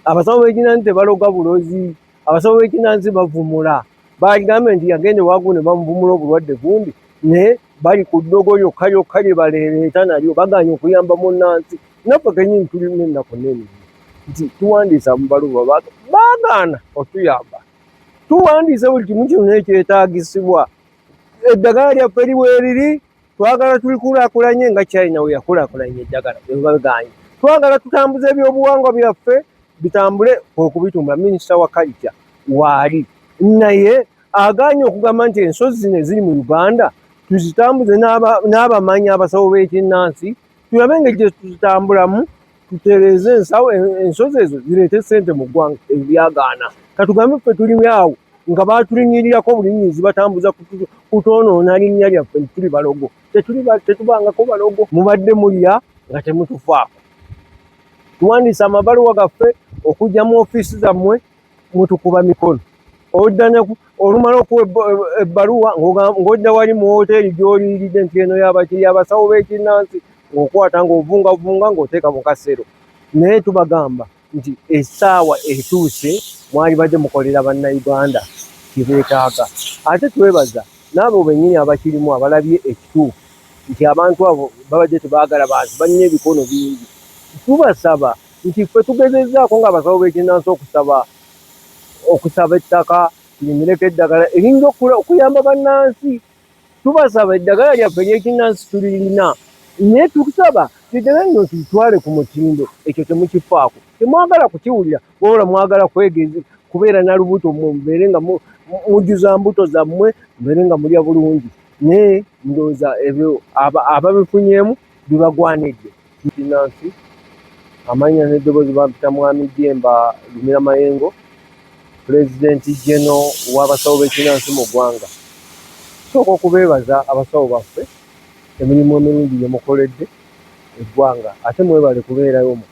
Abasawo b'ekinansi tebaloga bulozi, abasawo b'ekinansi bavumula. Baligambye nti yagenda ewagu ne bamuvumula obulwadde gundi, naye bali ku ddogo lyokka lyokka lye baleereeta nalyo, bagaanye okuyamba munnansi. Naffe kennyini tulina ennaku n'emirimu nti tuwandiisa mu baluwa, baagaana otuyamba. Tuwandiise buli kimu kyonna ekyetaagisibwa. Eddagala lyaffe liweeriri, twagala tulikulaakulanye nga China we yakulaakulanya eddagala, ebibagaanye. Twagala tutambuze ebyobuwangwa byaffe bitambule okubitumbula. Minisita wa culture waali, naye agaanye okugamba nti ensozi zino eziri mu Uganda tuzitambuze n'abamanyi abasawo b'ekinnansi, tulabe engeri gye tuzitambulamu, tutereeze ensawo, ensozi ezo zireete ssente mu ggwanga. Ebyo byagaana. Katugambe ffe tuli awo nga batulinnyirirako bulinnyizi, batambuza kutwonoona linnya lyaffe nti tuli balogo. Tetubangako balogo. Mubadde mulya nga temutufaako. Tuwandiise amabaluwa gaffe okujja mu ofiisi zammwe, mutukuba mikono. Olumala okuwa ebbaluwa ng'odda wali mu woteeri gy'oliiridde nti eno yabaki abasawo b'ekinnansi, ng'okwata ng'ovungavunga ng'oteeka mu kasero. Naye tubagamba nti essaawa etuuse mwalibadde mukolera Bannayuganda kye beetaaga. Ate twebaza n'abo bennyini abakirimu abalabye ekituufu nti abantu abo babadde tebaagala bantu, balina ebikono bingi. Tubasaba nti ffe tugezezzaako ng'abasawo b'ekinnansi okusaba ettaka tulimireko eddagala eriyinza okuyamba bannansi. Tubasaba eddagala lyaffe ery'ekinnansi tulirina, naye tukusaba eddagala lino tulitwale ku mutindo. Ekyo temukifaako, temwagala kukiwulira, wabula mwagala kwegezi kubeera na lubuto, mubeere nga mujjuza mbuto zammwe, mubeere nga mulya bulungi. Naye ndowooza ebyo ababifunyeemu bibagwanidde. Kinnansi, amannya n'eddoboozi bampita Mwami Jemba Lumira Mayengo, Pulezidenti Geno w'abasawo b'ekinnansi mu ggwanga. Tusooka okubeebaza abasawo baffe emirimu emirungi gye mukoledde eggwanga, ate mwebale kubeerayo mu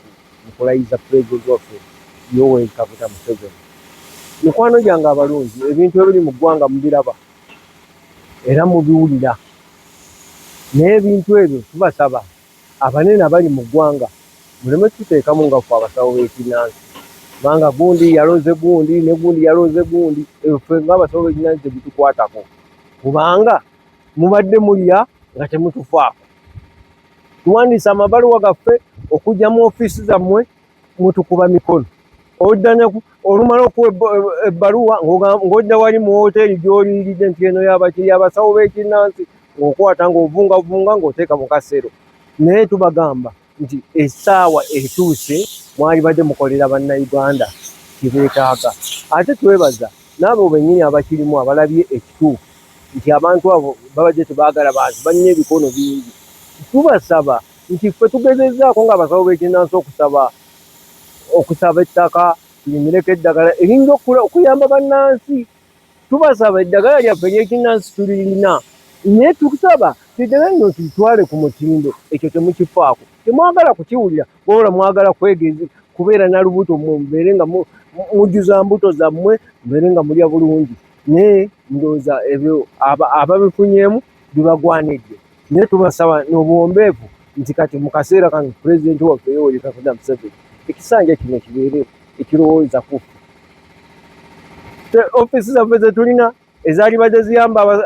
kulayiza Pulezidenti waffe Yoweri Kaguta Museveni. Mikwano gyange abalungi, ebintu ebiri mu ggwanga mubiraba era mubiwulira, naye ebintu ebyo tubasaba abanene abali mu ggwanga muleme tuteekamu nga ffe abasawo b'ekinnansi, kubanga gundi yaloze gundi ne gundi yaloze gundi. Ebyo ffe ng'abasawo b'ekinnansi tebitukwatako, kubanga mubadde mulya nga temutufaako. Tuwandiise amabaluwa gaffe okujja mu ofiisi zammwe, mutukuba mikono. Olumala okuwa ebbaluwa ng'odda wali mu woteeri gy'oliiridde nti eno yabaki abasawo b'ekinnansi, ng'okwata ng'ovungavunga ng'oteeka mu kasero. Naye tubagamba nti essaawa etuuse mwalibadde mukolera Bannayuganda kye beetaaga. Ate twebaza n'abo bennyini abakirimu abalabye ekituufu nti abantu abo babadde tebaagala bantu, balina ebikono bingi. Tubasaba nti ffe tugezezzaako ng'abasawo b'ekinnansi okusaba ettaka tulimireko eddagala eriyinza okuyamba bannansi. Tubasaba eddagala lyaffe ery'ekinnansi tulirina, naye tukusaba eddagala lino tulitwale ku mutindo. Ekyo temukifaako, temwagala kukiwulira, wabula mwagala kwegezi kubeera na lubuto, mubeere nga mujjuza mbuto zammwe, mubeere nga mulya bulungi. Naye ndowooza ebyo ababifunyeemu bibagwanidde. Naye tubasaba n'obuwombeefu nti kati mu kaseera kano Pulezidenti waffe Yoweri Kaguta Museveni, ekisanja kino kibeere ekirowooza ku ffe. Ofiisi zaffe ze tulina ezaalibadde ziyamba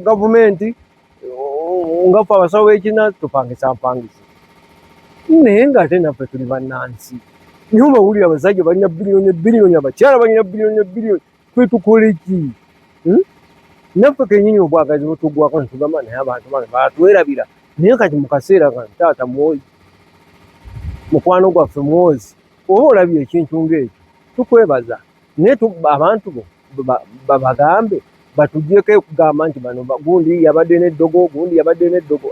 gavumenti nga ffe abasawo b'ekinnansi tupangisa mpangisa, naye ng'ate naffe tuli bannansi. Naye obawulira abasajja balina biliyoni ebiliyoni, abakyala balina biliyoni ebiliyoni, ffe tukole ki? Naffe kennyini obwagazi butugwako netugamba naye abantu bano batwerabira. Naye kati mu kaseera kano taata Mwozi, mukwano gwaffe Mwozi, oba olabye ekintu ng'ekyo tukwebaza, naye abantu bo babagambe batuggyeko okugamba nti bano gundi yabadde n'eddogo, gundi yabadde n'eddogo.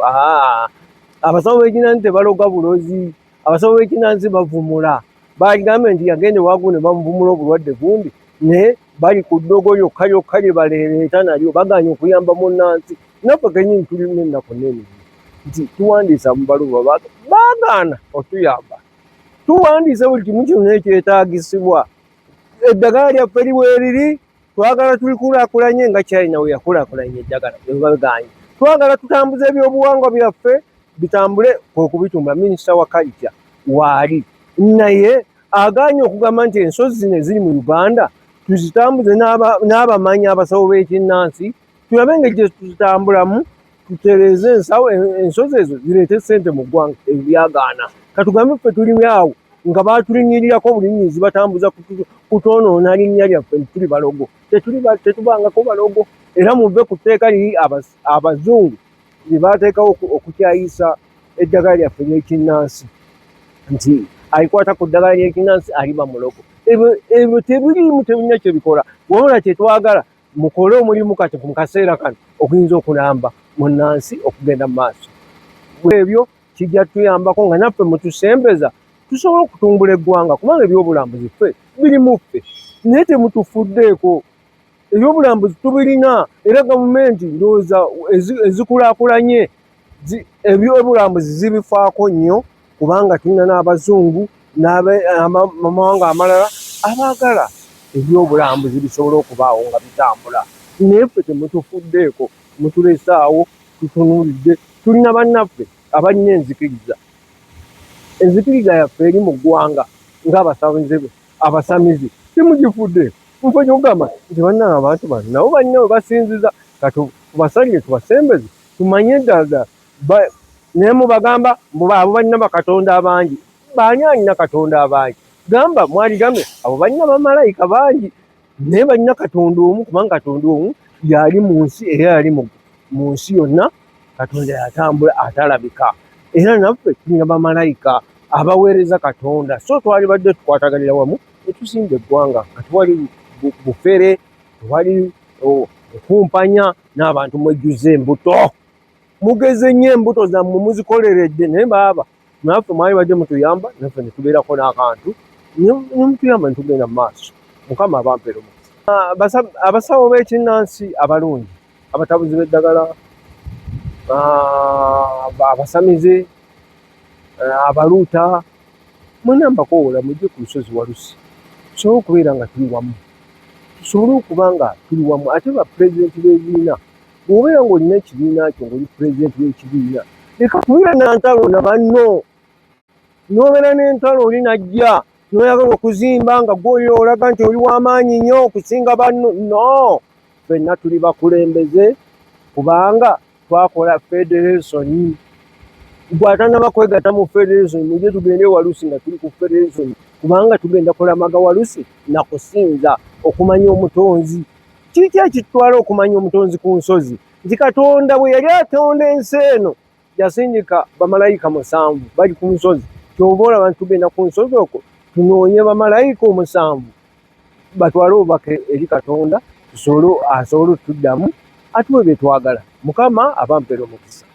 Abasawo b'ekinnansi tebaloga bulozi, abasawo b'ekinnansi bavumula. Baligambye nti yagenda ewagu ne bamuvumula obulwadde gundi, naye bali ku ddogo lyokka lyokka lye baleereeta nalyo, bagaanye okuyamba munnansi. Naffe kennyini tulina ennaku n'emirimu nti tuwandiisa mu baluwa, baagaana otuyamba. Tuwandiise buli kimu kyonna ekyetaagisibwa. Eddagala lyaffe liweeriri, twagala tulikulaakulanye nga China we yakulaakulanya eddagala, ebibagaanye. Twagala tutambuze ebyobuwangwa byaffe bitambule okubitumbula. Minisita wa culture waali, naye Agaanye okugamba nti ensozi zino eziri mu Uganda tuzitambuze n'abamanyi abasawo b'ekinnansi, tulabe engeri gye tuzitambulamu, tutereeze ensawo, ensozi ezo zireete ssente mu ggwanga. Ebyo byagaana. Katugambe ffe tuli awo nga batulinnyirirako obulinnyizi, batambuza kutwonoona linnya lyaffe nti tuli balogo. Tetubangako balogo. Era muve ku tteeka liri abazungu lye baateekawo okukyayisa eddagala lyaffe ly'ekinnansi, nti alikwata ku ddagala ly'ekinnansi aliba mulogo. Ebyo tebiriimu, tebirina kye bikola. Wabula kye twagala mukole omulimu kati mu kaseera kano okuyinza okulamba munnansi okugenda mu maaso. Ebyo kijja tuyambako nga naffe mutusembeza tusobole okutumbula eggwanga, kubanga ebyobulambuzi ffe biri mu ffe, naye temutufuddeeko. Ebyobulambuzi tubirina, era gavumenti ndowooza ezikulaakulanye ebyobulambuzi zibifaako nnyo, kubanga tulina n'abazungu n'amawanga amalala abaagala ebyobulambuzi bisobole okubaawo nga bitambula. Naye ffe temutufuddeeko, mutulesaawo tutunuulidde. Tulina bannaffe abalina enzikiriza, enzikiriza yaffe eri mu ggwanga ng'abasamize, abasamizi temugifudde. Nfa kyokugamba nti bannange abantu bano nabo balina we basinziza, katubasalire tubasembeze tumanye ddala. Naye mubagamba mbu abo balina bakatonda abangi. Baani alina katonda abangi? Gamba mwaligambye abo balina bamalayika bangi, naye balina Katonda omu, kubanga Katonda omu yali mu nsi era yali mu nsi yonna. Katonda yatambula atalabika, era naffe tulina bamalayika abaweereza Katonda. So twalibadde tukwataganira wamu netusimba eggwanga nga tewali bufere, tewali okumpanya n'abantu. Mwejjuze embuto, mugeze nnyo embuto zammwe muzikoleredde. Naye baaba naffe mwali badde mutuyamba, naffe netubeerako n'akantu nemutuyamba netugenda mu maaso. Mukama abampeera omukisa. Abasawo b'ekinnansi abalungi, abatabuzi b'eddagala, abasamize, abaluuta, mwena mbakowoola mujje ku lusozi Walusi tusobole okubeera nga tuli wamu, tusobole okuba nga tuli wamu. Ate bapulezidenti b'ebibiina, bw'obeera ng'olina ekibiina kyo, ng'oli pulezidenti w'ekibiina, leka kubeera na ntalo na banno. N'obeera n'entalo, oli najja n'oyagala okuzimba nga gwe olaga nti oli w'amaanyi nnyo okusinga banno. No, ffenna tuli bakulembeze, kubanga twakola federation. Gwe atannaba kwegatta mu federation, mujje tugende Walusi nga tuli ku federation, kubanga tugenda kulamaga Walusi nakusinza okumanya omutonzi. Kiki ekitutwala okumanya omutonzi ku nsozi? Nti Katonda bwe yali atonda ensi eno yasindika bamalayika 7 bali ku nsozi. Kyova olaba nti tugenda ku nsozi okwo tunoonye bamalayika 7 batwale obubaka eri Katonda, asobole otuddamu atuwe bye twagala. Mukama abampeera omukisa.